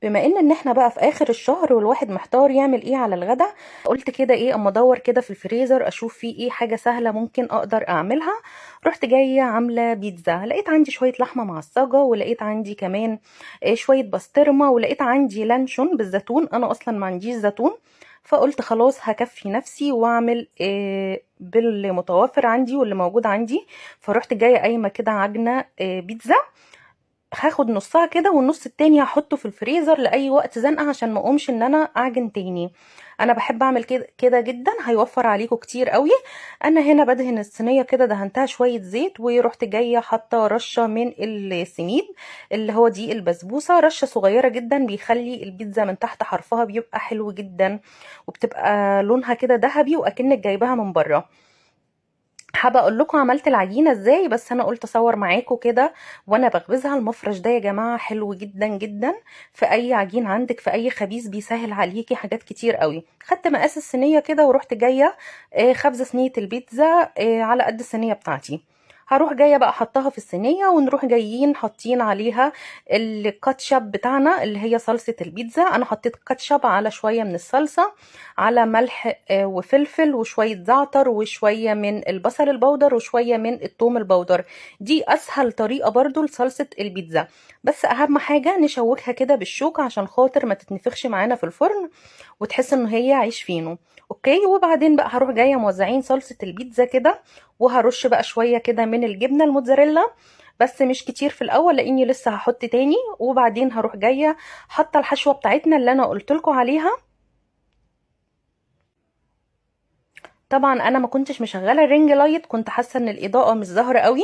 بما ان احنا بقى في اخر الشهر والواحد محتار يعمل ايه على الغدا، قلت كده ايه اما ادور كده في الفريزر اشوف فيه ايه حاجة سهلة ممكن اقدر اعملها. رحت جاية عامله بيتزا، لقيت عندي شوية لحمه معصجه، ولقيت عندي كمان شوية بسطرمه، ولقيت عندي لانشون بالزيتون. انا اصلا ما عنديش زيتون، فقلت خلاص هكفي نفسي واعمل بالمتوفر عندي واللي موجود عندي. فرحت جاية قايمة كده عجنه بيتزا، هاخد نصها كده والنص التاني هحطه في الفريزر لاي وقت زنقه عشان ما اقومش ان انا اعجن تاني. انا بحب اعمل كده كده جدا، هيوفر عليكم كتير قوي. انا هنا بدهن الصينية كده، دهنتها شوية زيت، ورحت جاية حاطه رشه من السميد اللي هو دي البسبوسه، رشه صغيرة جدا، بيخلي البيتزا من تحت حرفها بيبقى حلو جدا، وبتبقى لونها كده ذهبي واكنك جايباها من بره. حابة اقول لكم عملت العجينة ازاي، بس انا قلت اصور معاكم كده وانا بخبزها. المفرش ده يا جماعة حلو جدا جدا في اي عجين عندك، في اي خبيز، بيسهل عليكي حاجات كتير قوي. خدت مقاس الصينية كده ورحت جاية خبزه صينية البيتزا على قد الصينية بتاعتي. هروح جاية بقى حطها في الصينية، ونروح جايين حاطين عليها الكاتشب بتاعنا اللي هي صلصه البيتزا. انا حطيت كاتشب على شوية من الصلصه، على ملح وفلفل وشوية زعتر وشوية من البصل البودر وشوية من الثوم البودر. دي اسهل طريقه برضو لصلصه البيتزا، بس اهم حاجة نشوكها كده بالشوكة عشان خاطر ما تتنفخش معانا في الفرن وتحس ان هي عيش فينو. okay، وبعدين بقى هروح جاية موزعين صلصه البيتزا كده، وهرش بقى شوية كده من الجبنة الموتزاريلا، بس مش كتير في الاول لاني لسه هحط تاني. وبعدين هروح جاية حاطه الحشوه بتاعتنا اللي انا قلت لكم عليها. طبعا انا ما كنتش مشغله ال ring light، كنت حاسه ان الاضاءة مش ظاهره قوي،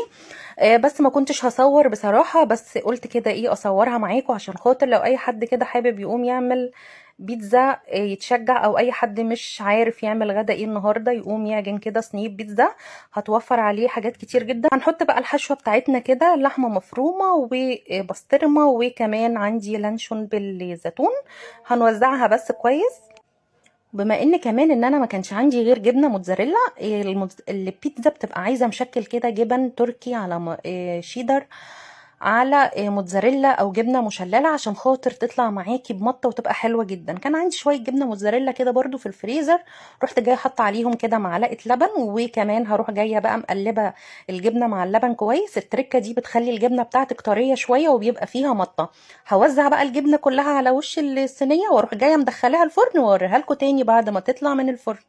بس ما كنتش هصور بصراحة، بس قلت كده ايه اصورها معاكم عشان خاطر لو اي حد كده حابب يقوم يعمل بيتزا يتشجع، او اي حد مش عارف يعمل غدا ايه النهارده يقوم يعجن كده صينية بيتزا، هتوفر عليه حاجات كتير جدا. هنحط بقى الحشوه بتاعتنا كده، لحمه مفرومه وبسطرمه، وكمان عندي لانشون بالزيتون، هنوزعها بس كويس. بما ان كمان ان انا ما كانش عندي غير جبنه موتزاريلا، البيتزا بتبقى عايزه مشكل كده جبن تركي على شيدر على موتزاريلا او جبنه مشلله عشان خاطر تطلع معاكي بمطه وتبقى حلوة جدا. كان عندي شوية جبنه موتزاريلا كده برضو في الفريزر، رحت جاية حاطه عليهم كده معلقه لبن، وكمان هروح جاية بقى مقلبه الجبنة مع اللبن كويس. التركة دي بتخلي الجبنة بتاعتك طرية شوية وبيبقى فيها مطه. هوزع بقى الجبنة كلها على وش الصينية واروح جاية مدخلاها الفرن واوريها لكم تاني بعد ما تطلع من الفرن.